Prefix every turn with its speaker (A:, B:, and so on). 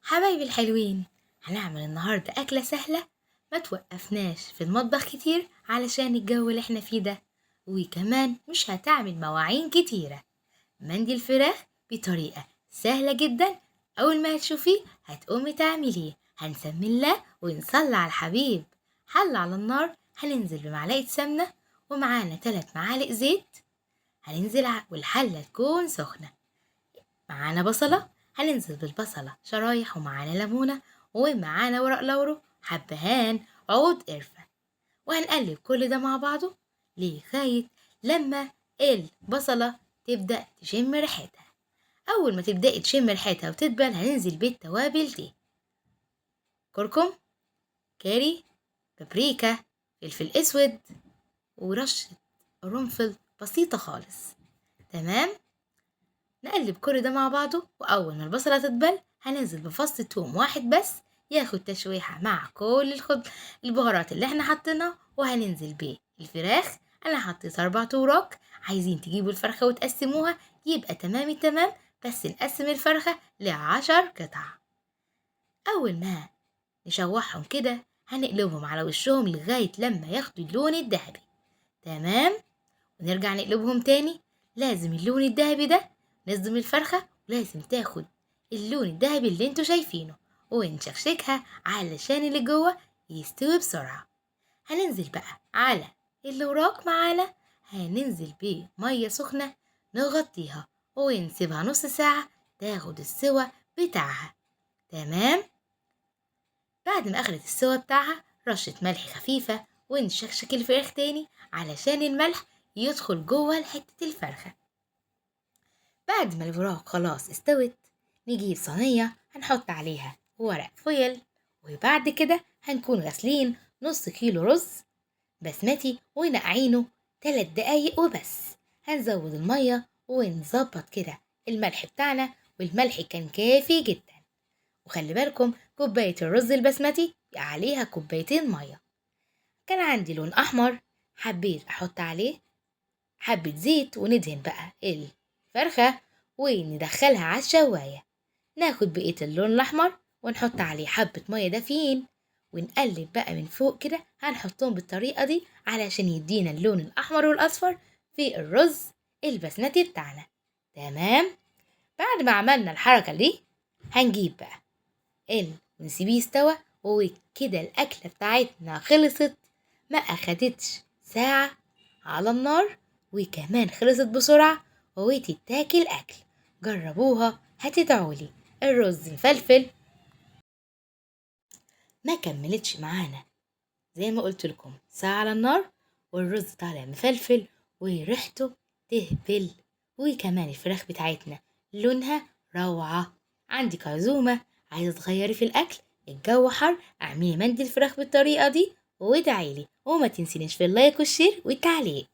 A: حبايبي الحلوين، هنعمل النهاردة أكلة سهلة ما توقفناش في المطبخ كتير علشان الجو اللي احنا فيه ده، وكمان مش هتعمل مواعين كتيرة. مندي الفراخ بطريقة سهلة جدا، أول ما هتشوفيه هتقومي تعمليه. هنسمي الله ونصلي على الحبيب. حل على النار، هننزل بمعلقة سمنة ومعانا 3 معالق زيت، هننزل والحلة تكون سخنة. معانا بصلة، هننزل بالبصلة شرايح، ومعانا ليمونة، ومعانا ورق لورو، حبهان، عود قرفة، وهنقلب كل ده مع بعضه لغاية لما البصلة تبدأ تشم ريحتها. أول ما تبدأ تشم ريحتها وتدبل هننزل بالتوابل دي: كركم، كاري، بابريكا، فلفل اسود، ورشة قرنفل بسيطة خالص. تمام، نقلب كل ده مع بعضه، وأول ما البصلة تدبل هننزل بفص توم واحد بس ياخد تشويحة مع كل البهارات اللي احنا حطيناها، وهننزل بيه الفراخ. أنا حطيت 4 وراك، عايزين تجيبوا الفرخة وتقسموها يبقى تمام التمام، بس نقسم الفرخة ل10 قطع. أول ما نشوحهم كده هنقلبهم على وشهم لغاية لما ياخدوا اللون الذهبي. تمام، ونرجع نقلبهم تاني. لازم اللون الذهبي ده، نصدم الفرخة ولازم تاخد اللون الذهبي اللي انتوا شايفينه، ونشكشكها علشان اللي جوه يستوي بسرعة. هننزل بقى على الوراك معانا، هننزل بمية سخنة نغطيها ونسيبها نص ساعة تاخد السوى بتاعها. تمام، بعد ما اخدت السوى بتاعها رشة ملح خفيفة، ونشكشك الفراخ تاني علشان الملح يدخل جوه حتة الفرخة. بعد ما الوراك خلاص استوت نجيب صينية هنحط عليها ورق فويل، وبعد كده هنكون غاسلين نص كيلو رز بسمتي ونقعينه 3 دقايق وبس. هنزود المية ونظبط كده الملح بتاعنا، والملح كان كافي جدا. وخلي بالكم كوباية الرز البسمتي عليها 2 كوباية مية. كان عندي لون أحمر حبيت أحط عليه حبة زيت، وندهن بقى الفرخة وندخلها على الشواية. ناخد بقية اللون الأحمر ونحط عليه حبة مية دافيين ونقلب بقى من فوق كده. هنحطهم بالطريقة دي علشان يدينا اللون الأحمر والأصفر في الرز البسمتي بتاعنا. تمام، بعد ما عملنا الحركة دي هنجيب بقى ونسيبيه يستوى، وكده الأكلة بتاعتنا خلصت. ما أخدتش ساعة على النار، وكمان خلصت بسرعة وتتاكل أكل. جربوها هتدعولي. الرز مفلفل ما كملتش معانا زي ما قلت لكم ساعة على النار، والرز طالع مفلفل وريحته تهبل، وكمان الفراخ بتاعتنا لونها روعة. عندك عزومة عايزة تغيري في الأكل، الجو حر، اعملي مندي الفراخ بالطريقة دي وادعيلي. وما تنسينيش في ال like وال share والتعليق.